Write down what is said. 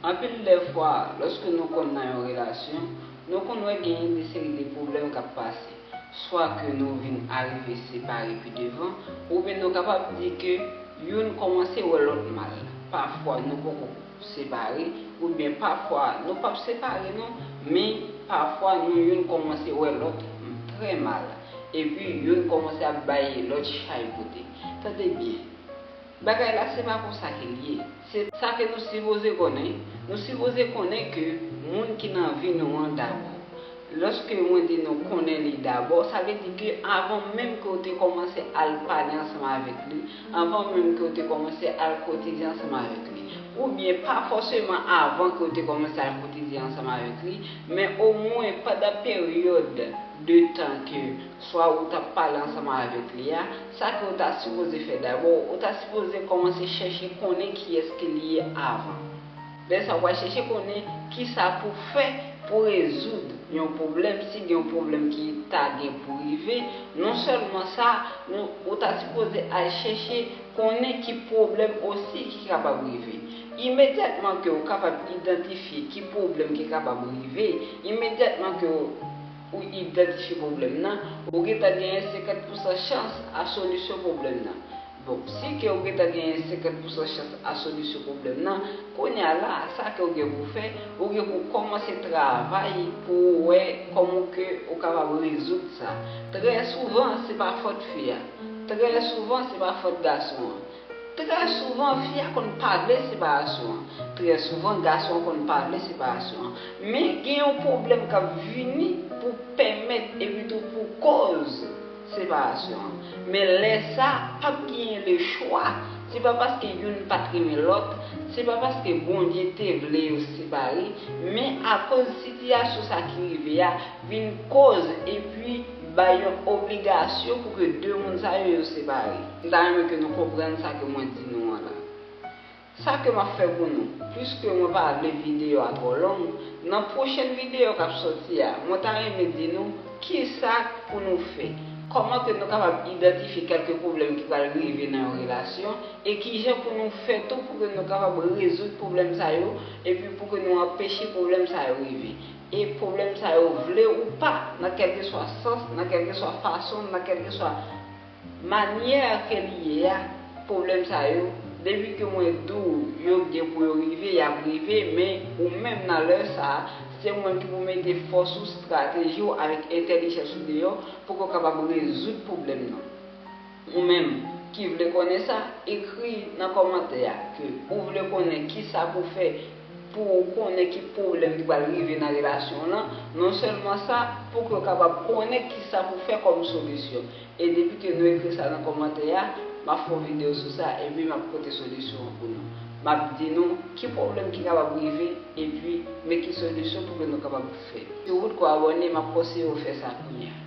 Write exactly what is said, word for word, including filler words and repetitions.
Anpil de fwa, lòske nou konn nan yon relasyon, nou konn wè genyen de seri de pwoblèm k ap pase. Swa ke nou vin arive separe pi devan, oubyen nou kapab di ke youn kòmanse wè lòt mal. Pafwa nou poko separe, oubyen pafwa nou p ap separe non, men pafwa nou youn kòmanse wè lòt trè mal, epi youn kòmanse ap bay lòt chay pote. Tande byen, bagay la se pa konsa ke l ye. Se sa ke nou sipoze konnen. Nou sipoze konnen ke moun ki nan vi nou an dabò. Lòske mwen di nou konnen li dabò, sa vle di ke avan menm ke w te kòmanse al pale ansanm avèk li, avan menm ke w te kòmanse al kotize ansanm avèk li, oubyen pa fòseman avan ke w te kòmanse al kotize ansanm avèk li, men omwen pandan peryòd de tan ke swa ou t ap pale ansanm avèk li a, sa ke w ta sipoze fè dabò, ou ta sipoze kòmanse chèche konnen kiyès ke li ye avan. Lè sa, w pral chèche konnen kisa pou fè pou rezoud yon pwoblèm, si gen yon pwoblèm ki ta gen pou rive. Non sèlman sa, nou, ou ta sipoze al chèche konnen ki pwoblèm osi ki kapab rive. Imedyatman ke w kapab idantifye ki pwoblèm ki kapab rive, imedyatman ke w ou idantifye pwoblèm nan, ou gentan genyen senkant pousan chans a solisyon pwoblèm nan. Bon, si ke ou gentan genyen senkant pousan chans a solisyon pwoblèm nan, kounye a la, sa ke ou gen pou fè, ou gen pou kòmanse travay pou ou wè kòman ke ou kapab rezoud sa. Trè souvan, se pa fòt fi a. Trè souvan, se pa fòt gason an. Trè souvan, fi a konn pa vle separasyon an. Trè souvan, gason an konn pa vle separasyon an. Men gen yon pwoblèm k ap vini pou pèmèt epi tou pou koz separasyon an. Men lè sa, p ap genyen lechwa. Se pa paske youn pa t renmen lòt, se pa paske Bondye te vle yo separe, men akoz sitiyasyon sa ki rive a vin koz epi bay yon obligasyon pou ke de moun sa yo, yo separe. M ta renmen ke nou konprann sa ke mwen di nou an la. Sa ke m ap fè pou nou, piske mwen pa vle videyo a twò long, nan pwochèn videyo k ap sòti a, mwen ta renmen di nou kisa pou nou fè, kòman ke nou kapab idantifye kèlke pwoblèm ki pral rive nan yon relasyon, e kijan pou nou fè tou pou ke nou kapab rezoud pwoblèm sa yo, epi pou ke nou anpeche pwoblèm sa yo rive. E pwoblèm sa yo, vle ou pa, nan kèlkeswa sans, nan kèlkeswa fason, nan kèlkeswa manyè ke li ye a, pwoblèm sa yo, depi ke mwen di w yo gen pou yo rive, y ap rive, men ou menm nan lè sa a, se ou menm ki pou mete fòs ou, estrateji w avèk entèlijans ou deyò pou ke w kapab rezoud pwoblèm nan. Ou menm ki vle konnen sa, ekri nan kòmantè a ke ou vle konnen kisa pou fè pou ou konnen ki pwoblèm ki pral rive nan relasyon w lan. Non sèlman sa, pou ke w kapab konnen kisa pou fè kòm solisyon. E depi ke nou ekri sa nan kòmantè a, m ap fè yon videyo sou sa, epi m ap pote solisyon an pou nou. M ap di nou ki pwoblèm ki kapab rive, epi men ki solisyon pou ke nou kapab fè. Si w potko abòne, m ap konseye w fè sa kounye a.